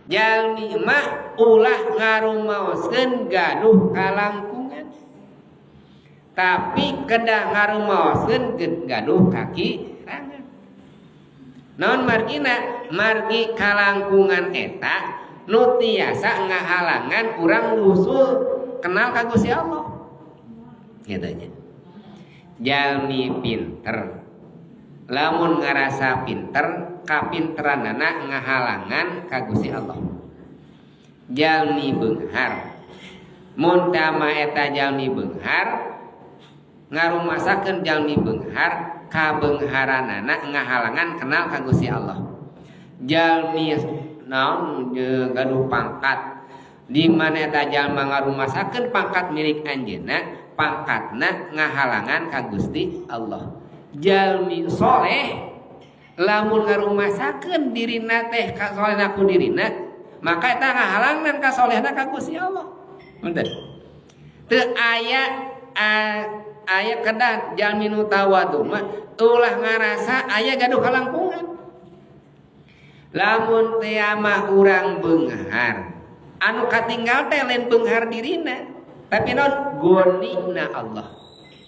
Jalmi mah ulah ngarumaoskeun gaduh kalangkungan, tapi kedah ngarumaoskeun gaduh kakirangan. Naon margina? Margi kalangkungan eta nu tiasa ngahalangan urang wusul kenal ka Gusti Allah gitu nya. Jalmi pinter, lamun ngarasa pinter, kapinteranana ngahalangan ka Gusti Allah. Jalmi beunghar, mun tama eta jalmi beunghar ngarumasakeun jalmi beunghar, kabeungharanana ngahalangan kenal ka Gusti Allah. Jalmi naon, gaduh pangkat, di mana eta jalma ngarumasakeun pangkat milik anjeunna, pangkatna ngahalangan ka Gusti Allah. Jalmi soleh, lamun ngarumasakeun dirina teh kasolehna ku dirina, maka eta ngahalangan kasolehna ka Gusti Allah. Punten, teu aya aya kedah jalmi nu tawadu mah ulah ngarasa aya gaduh kalangkungan. Lamun teh mah urang beunghar, anu katinggal teh lain beunghar dirina, tapi non gonina Allah.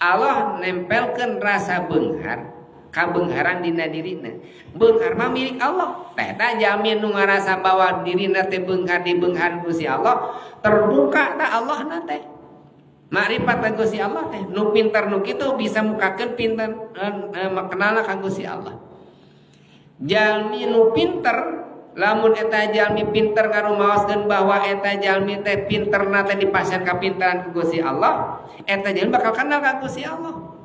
Allah nempelkeun rasa beunghar kabeungharan dina dirina. Beunghar mah milik Allah teh. Eta jalmi nu ngarasa bahwa dirina teh beunghar, di beunghar Gusti Allah, terbuka tah Allah na teh, makrifat Gusti Allah teh. Nu pinter nu kitu bisa mukakeun pinter kenalna ka Gusti Allah. Jalmi nu pinter, lamun eta jalmi pinter ngarumaoskeun bahwa eta jalmi teh pinterna teh dipasihan kapintaran ku Gusti Allah, eta jalmi bakal kenal ka Gusti Allah.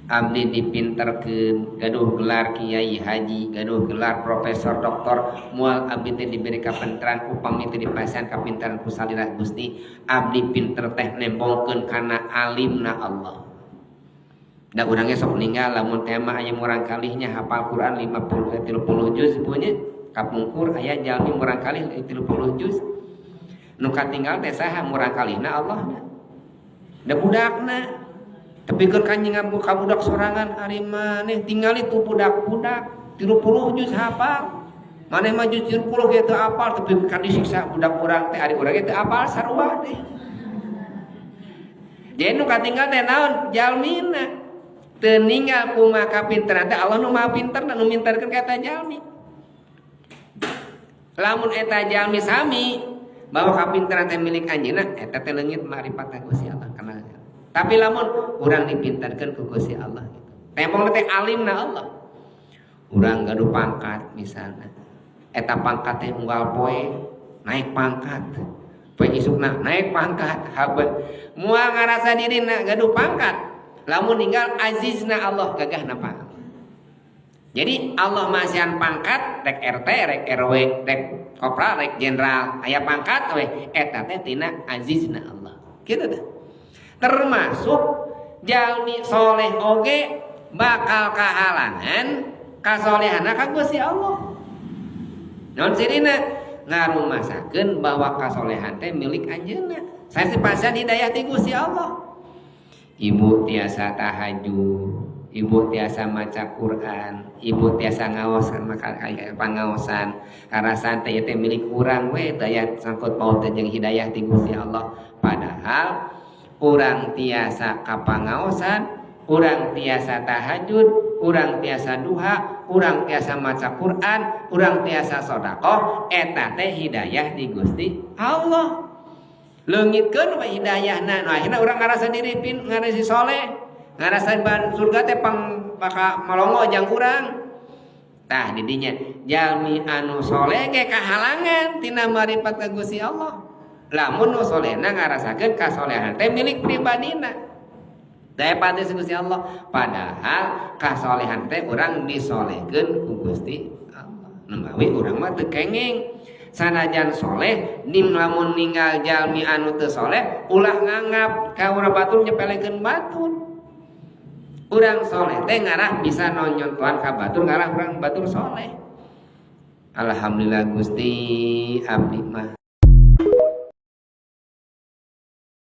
Abdi dipinterkeun, gaduh gelar kiai haji, gaduh gelar profesor doktor, moal abdi teh diberi kapinteran upami teh dipasihan kapintaran ku salira Gusti. Abdi pinter teh nembongkeun kana alimna Allah. Da urangnya sok ninggal lamun tema aya murang kalihnya hafal Quran 50 30 juz punya. Kapungkur aya jalmi murang kalih 30 juz. Nu katinggal teh saha? Murang kalihna Allah na. Da budakna. Tapi keur kanjing ka budak sorangan, ari maneh tingali tuh budak-budak 30 juz hafal. Maneh mah juz 30 ge teu apal, tapi kan disiksa budak urang teh, ari urang ge teu apal sarua teh. Jadi nu katinggal teh naon? Jalmina. Teu ninggal kumaha kapinteran teh, Allah nu Maha Pinter nu minterkeun ka eta jalmi. Lamun eta jalmi sami bahwa kapinteran teh milik anjeunna, eta teh leungit makrifat Gusti Allah kana. Tapi lamun urang dipintarkeun ku Gusti Allah gitu. Tembong teh alimna Allah. Urang gaduh pangkat misalnya. Eta pangkat teh unggal poe naik pangkat. Poe isukna naik pangkat, haben. Moal ngarasa dirina gaduh pangkat. Lamun ninggal azizna Allah, gagahna Pak. Jadi Allah masihan pangkat, rek RT, rek RW, rek kopral, rek jenderal, aya pangkat we, eta teh tina azizna Allah. Kitu teh. Termasuk jalmi soleh oge bakal kahalangan kasolehana ka Gusti Allah. Naon cirina? Ngarumasakeun bahwa kasolehan teh milik anjeunna. Saya dipasihan hidayah ti Gusti Allah. Ibu tiasa tahajud, ibu tiasa maca Quran, ibu tiasa ngaosan, maka pangaosan karasan teh teh milik urang we, daya sangkut paut jeung hidayah ti Gusti Allah. Padahal urang tiasa kapangaosan, urang tiasa tahajud, urang tiasa duha, urang tiasa maca Quran, urang tiasa sodakoh, eta teh hidayah di Gusti Allah. Leungitkeun we hidayahna. Nah, akhirna urang ngarasa diri pin ngarasa soleh, ngarasa ban surga teh pang baka malongo jang urang. Tah, didinya jalmi anu soleh ge kahalangan tina maripat ka Gusti Allah. Lamun nu solehna ngarasakeun kasolehan teh milik pribadina. Daripada Gusti Allah, padahal kasolehan teh urang disolehkeun ku Gusti Allah. Nemawi urang mah teu kenging sanajan soleh nim. Lamun ninggal jalmi anu teu soleh, ulah nganggap ka urang batur, nyepelekeun batur. Urang soleh teh ngarah bisa nonyontohan ka batur, ngarah urang batur soleh. Alhamdulillah Gusti, abdi mah